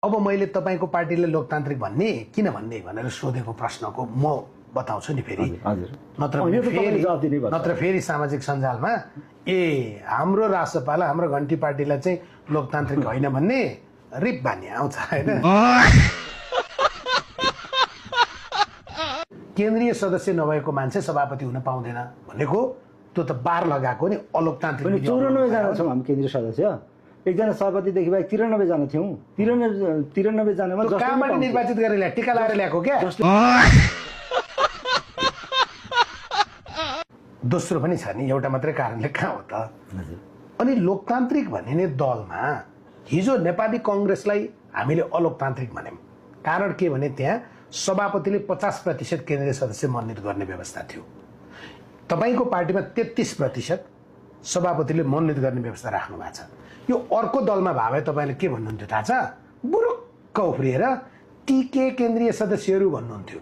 अब मैले तपाईको पार्टीले लोकतान्त्रिक भन्ने किन भन्ने भनेर सोधेको प्रश्नको म बताउँछु नि फेरि। नत्र फेरि सामाजिक सञ्जालमा हाम्रो राष्ट्रपाल हाम्रो घण्टी पार्टीलाई चाहिँ लोकतान्त्रिक होइन भन्ने रिप भन्ने आउँछ हैन। केन्द्रीय सदस्य नभएको मान्छे सभापति हुन पाउँदैन भनेको त्यो त बार लगाएको नि अलोकतान्त्रिक। 94 जना छौं हामी केन्द्रीय सदस्य, एकजना सभापतिदेखि बाहेक 93 जना थियौं। 93 जनामा कहाँबाट निर्वाचित गरेर ल्याए? टीका लगाएर ल्याएको क्या? दोस्रो पनि छ नि, एउटा मात्रै कारणले कहाँ हो त? अनि लोकतान्त्रिक भन्ने दलमा हिजो नेपाली कांग्रेसलाई हामीले अलोकतान्त्रिक भन्यौं। कारण के भने त्यहाँ सभापतिले 50% केन्द्रीय सदस्य मनोनित गर्ने व्यवस्था थियो। तपाईको पार्टीमा 33% सभापतिले मनोनित गर्ने व्यवस्था राख्नु भएको छ। यो अर्को दलमा भए तपाईले के भन्नुहुन्थ्यो थाहा छ? बुरुक्क उफ्रिएर टीके केन्द्रीय सदस्यहरू भन्नुहुन्थ्यो।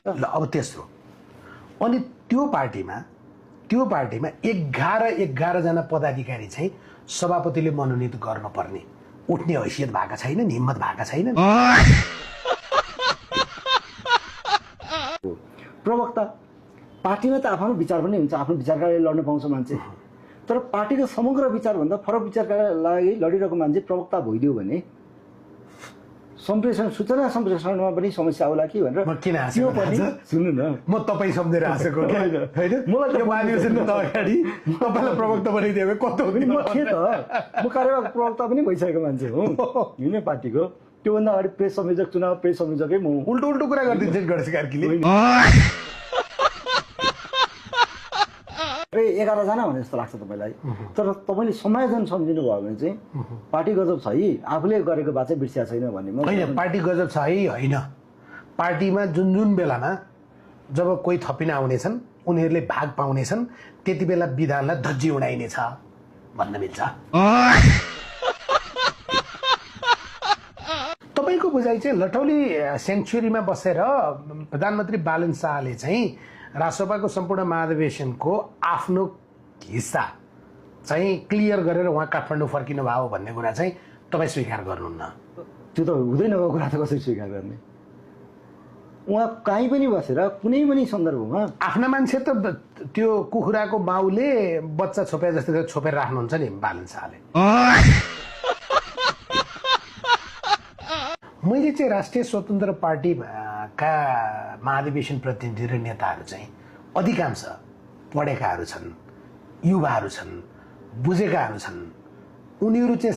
ल अब तेस्रो, अनि त्यो पार्टीमा 11 जना पदाधिकारी चाहिँ सभापतिले मनोनित गर्नुपर्ने उठ्ने हैसियत भएको छैन, हिम्मत भएको छैन। प्रवक्ता पार्टीमा त आफ्नो विचार पनि हुन्छ, आफ्नो विचारका लागि लड्न पाउँछ मान्छे, तर पार्टीको समग्र विचारभन्दा फरक विचारका लागि लडिरहेको मान्छे प्रवक्ता भइदियो भने सम्प्रेषण सूचना सम्प्रेषणमा पनि समस्या होला कि भनेर। म किन त्यो पनि सुन्नु न, म तपाई सम्झेर हाँसेको हैन। मलाई यो महाधिवेशनको अगाडि तपाईलाई प्रवक्ता बनाइदिए कस्तो पनि म थिएँ त, म कार्यवाहक प्रवक्ता पनि भइसकेको मान्छे हो युनियन पार्टीको। त्योभन्दा अगाडि प्रेस संयोजक, चुनाव प्रेस संयोजकै म। उल्टो कुरा गरिदिन्छ गणेश कार्कीले। 11 जना भने जस्तो लाग्छ तपाईलाई, तर तपाईले समायोजन सम्झिनु भयो भने चाहिँ पार्टी गजब छ है, आफूले गरेको भए चाहिँ बिर्सिया छैन भन्ने। हैन, पार्टी गजब छ है हैन। पार्टीमा जुन बेलामा जब कोही थपिन आउनेछन्, उनीहरूले भाग पाउनेछन्, त्यति बेला विधानलाई धज्जी उडाइनेछ भन्न मिल्छ। तपाईको बुझाइ चाहिँ लटौली सेन्चुरीमा बसेर प्रधानमन्त्री बालन शाहले चाहिँ राष्ट्रसभाको सम्पूर्ण महाधिवेशनको आफ्नो हिस्सा चाहिँ क्लियर गरेर उहाँ काठमाडौँ फर्किनु भयो भन्ने कुरा चाहिँ तपाई स्वीकार गर्नुहुन्न? त्यो त हुँदैन, कुरा त कसरी स्वीकार गर्ने? उहाँ कहीँ पनि बसेर कुनै पनि सन्दर्भमा आफ्ना मान्छे त त्यो कुखुराको बाउले बच्चा छोपे जस्तै छोपेर राख्नुहुन्छ नि बालन शाहले। मैले चाहिँ राष्ट्रिय स्वतन्त्र पार्टीका महाधिवेशन प्रतिनिधि र नेताहरू चाहिँ अधिकांश पढेकाहरू छन्, युवाहरू छन्, बुझेकाहरू छन्। उनीहरू चाहिँ